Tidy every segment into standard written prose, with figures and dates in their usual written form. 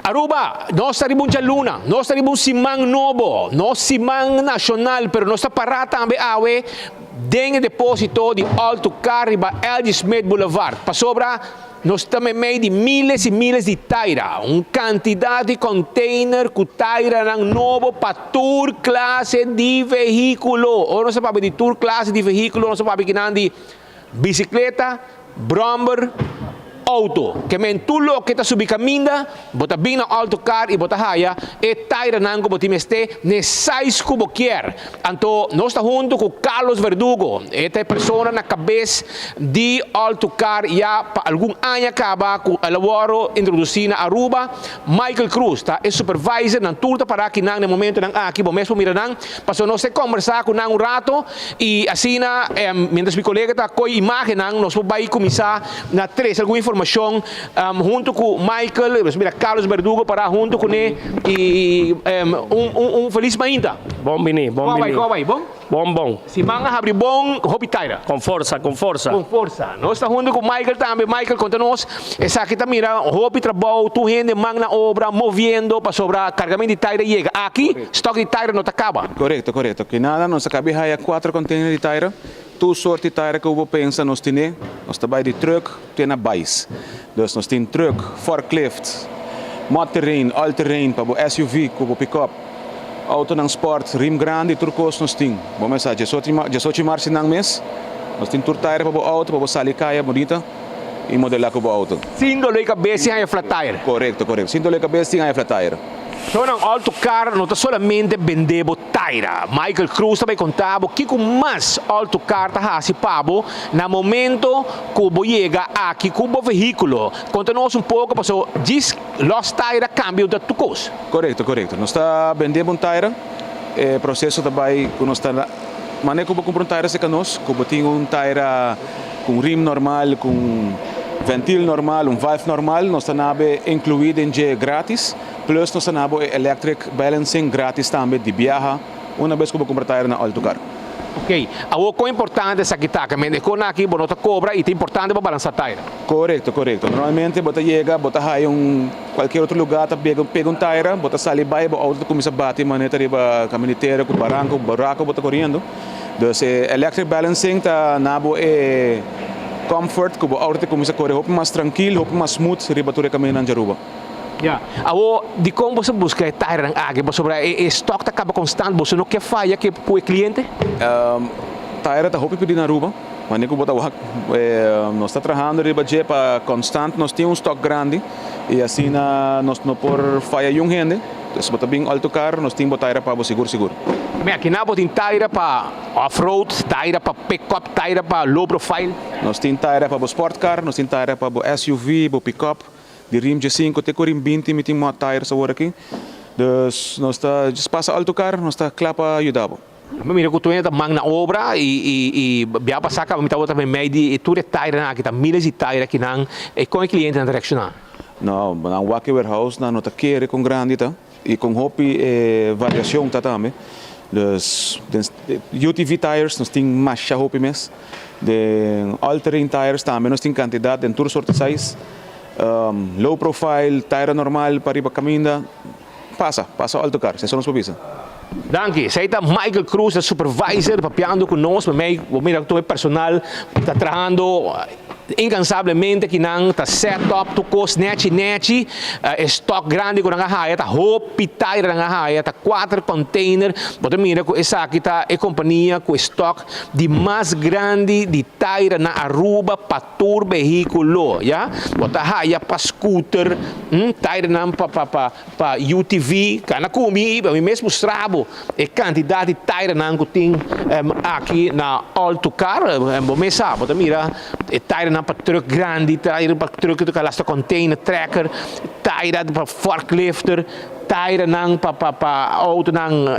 Aruba, nos ta riba un djaluna, nos ta riba un siman nobo, nos siman nacional, pero nos ta para tambe awe den e deposito di All To Car riba L.G. Smith Boulevard, pasobra nos ta meimei di miles y miles di taira, un cantidad di container cu tairanan nobo pa tur clase di vehiculo. Ora nos ta papia di tur clase di vehiculo, nos ta papia kinan di bicicleta, bromber, auto. Ke men tur loke ta subi kaminda, bo ta bin na All To Car i bo ta haya e tairanan ku bo tin mester n'e size ku bo kier. Anto nos ta huntu ku Carlos Verdugo, e ta e persona na kabes di All To Car ya pa algun aña kaba ku el a wòrdu introdusí na Aruba. Michael Cruz ta e supervisor, nan tur ta pará akinan na e momentonan aki, bo mes por mira nan, pasobra nos ta kombersá ku nan un rato. I asina, mientras mi kolega ta koy imagennan, nos por bai kuminsá na trese algun informashon huntu ku Michael, nos mira Carlos Verdugo pará huntu kuné i un felis mainta. Bon bini, bon bini. Kon a bai, kon a bai? Bon? Bon, bon. Siman a habri bon, hopi taira. Kon forsa, kon forsa. Kon forsa. Nos ta huntu ku Michael tambe. Michael, konta nos, esaki ta mira hopi trabou, tur hende man na obra, moviendo pasobra kargament di taira yega. Aki, stock di taira no ta kaba. Korekto, korekto. Kinada nos a kabi haya kuater container di taira. Tur sort di taira ku bo pensa nos tine. Nos ta bai di truck te na bais. Dus nos tin truck, forklift, mud terrain, all terrain pa bo SUV ku bo pick-up, autonan sport, rim grandi, tur kos nos tin. Bo mes sa djesochi marsi nan mes nos tin tur taira pa bo auto pa bo sali kaya bunita i modela ku bo auto. Sin dolor di kabes tin haya flat tire. Korekto, korekto. Sin dolor di kabes tin haya flat tire. Shownan All To Car no ta solamente bende bo taira. Michael Cruz ta bai konta bo kiko mas All To Car ta hasi pa bo na momento ku bo yega aki ku bo vehíkulo. Konta nos un poko paso djis los taira kambia ta tur kos. Korekto, korekto. Nos ta bende bo un taira. E proseso ta bai ku nos ta manera ku bo kumpra un taira serka nos, ku bo tin un taira ku un rim normal, ku un ventil normal, un valve normal, nos ta nabe inkluí den dje gratis. Plus nos ta nabo e electric balancing gratis tambe di biaha una bes ku bo kumpra taira na All To Car. Ok, awor kon importante esaki ta? Ke men e kon aki bo no ta kobra i ta importante pa balansa taira. Korekto, korekto. Normalmente bo ta yega, bo ta haya un kualkier otro lugar ta pega pega un taira, bo ta sali bai, bo auto ta kuminsa bati manera ta riba kaminda di tera ku baranka ku buraku bo ta koriendo. Dus e electric balancing ta nabo e comfort ku bo auto ta kuminsa kore hopi mas trankil, hopi mas smooth riba tur e kamindanan dje Aruba. Ya. Awor, dikon boso buska e tairanan aki? Pasobra e stock ta kaba konstant, boso no ke faya ke ku e kliente? Taira ta hopi pidi na Aruba. Wanneer ku bo ta wak, nos ta trahando riba dje pa konstant nos tin un stock grandi i asina nos no por faya yun hende. Dus bo ta bin al tocar, nos tin bo taira pa bo sigur sigur. Mi akinan bo tin taira pa off-road, taira pa pick-up, taira pa low profile? Nos tin taira pa bo sport car, nos tin taira pa bo SUV, bo pick-up. Di rim dje-sinku te ku rim 20 mi tin mòt tires awor aki. Dus nos ta djis pasa alto kar, nos ta kla pa yuda bo. Mi mira ku tur hende ta man na obra i i i bia pasá kaba mi tabata meimei di e tur e tairenan aki, ta miles di taire akinan. E kon e klientenan ta reakshoná? No, nan wak e warehouse nan no ta kere kon grandi ta i kon hopi e variashon ta tambe. Dus den UTV tires nos tin masha hopi mes. Den all terrain tires tambe nos tin kantidat den tur sorti size. Low profile, taira normal pa riba kaminda, pasa, pasa alto kar, esei nos por bisa. Danki. Esei ta Michael Cruz, e supervisor, papiando ku nos. Mei bo mira tur e personal ta trahando incansablemente kinan ta set up tur kos nechi nechi. E stock grandi ku nan a haya ta hopi taira nan a haya, ta kuater container. Bo ta mira ku esaki ta e kompania ku e stock di mas grandi di taira na Aruba pa Tur vehiculo, ya. Bo ta haya pa scooter, tairenan pa pa pa pa UTV, cana cu mi, mi mes mustra bo e cantidad di tairenan cu tin aki na All To Car, bo mes sa, bo ta mira e tairenan pa truck grandi, taire pa truck cu ta lastra container, tracker, taira pa forklifter. Tairenan pa pa pa autonan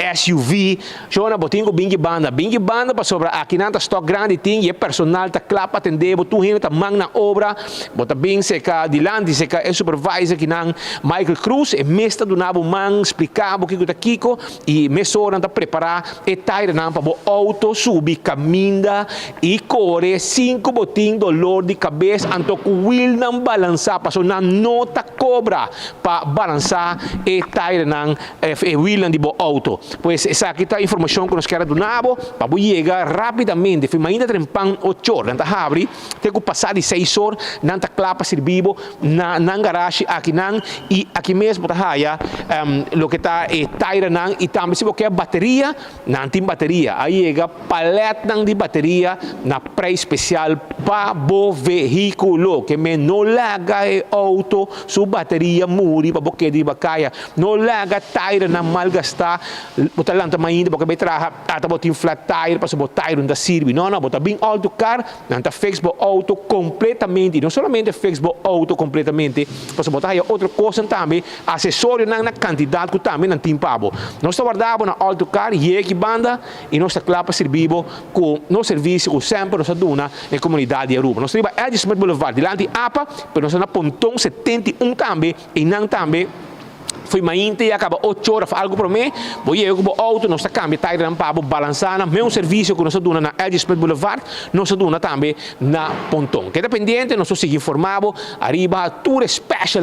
SUV. Shona, bo tin ku bin ki banda. Bin ki banda pasobra akinan ta stock grandi tin i e personal ta kla pa atendé bo. Tur hende ta man na obra. Bo ta bin seka dilanti seka e supervisor kinan Michael Cruz. E mes ta duna bo man, splika bo kiko ta kiko i mesora nan ta prepará e tairenan pa bo auto subi kaminda i kore sin ku bo tin dolor di kabes anto ku wielnan balansá pasobra nan no ta kobra pa balansá e tairenan, e wielnan di bo auto. Pues esaki ta informashon ku nos kier a duna bo pa bo yega rápidamente. Fi mainta trempan ochor nan ta habri te ku pasá di seis or nan ta kla pa sirbi bo na nan garashi akinan i aki mes bo ta haya loke ta e tairenan i tambe si bo kier bateria nan tin bateria. A yega palètnan di bateria na preis spesial pa bo vehíkulo. Ke men no laga e outo su bateria muri pa bo keda riba kaya. No laga tairenan malgastá. Bo ta lanta mainta bo ke bai traha, ata bo tin flat tire pasobra bo tire no ta sirbi. No, no, bo ta bin outo kar, nan ta fix bo outo kompletamente. I no solamente fix bo outo kompletamente, pasobra bo ta haya otro kosnan tambe. Asesorionan na kantidat ku tambe nan tin pa bo. Nos ta warda bo na Alto Car, yega ki banda i nos ta kla pa sirbi bo ku nos servisio ku semper nos a duna na e komunidat di Aruba. Nos ta riba Eddie Smith Boulevard dilanti apa, pero nos ta na Ponton 71 tambe, einan tambe fo'i mainta i a kaba ocho ora of algu promé. Bo yega ku bo outo, nos ta kambia tairenan pa bo, balansá nan. Meun servisio ku nos a duna na Eddie Smith Boulevard, nos ta duna tambe na Ponton. Keda pendiente, nos lo sigui informá bo ariba tur e specialnan.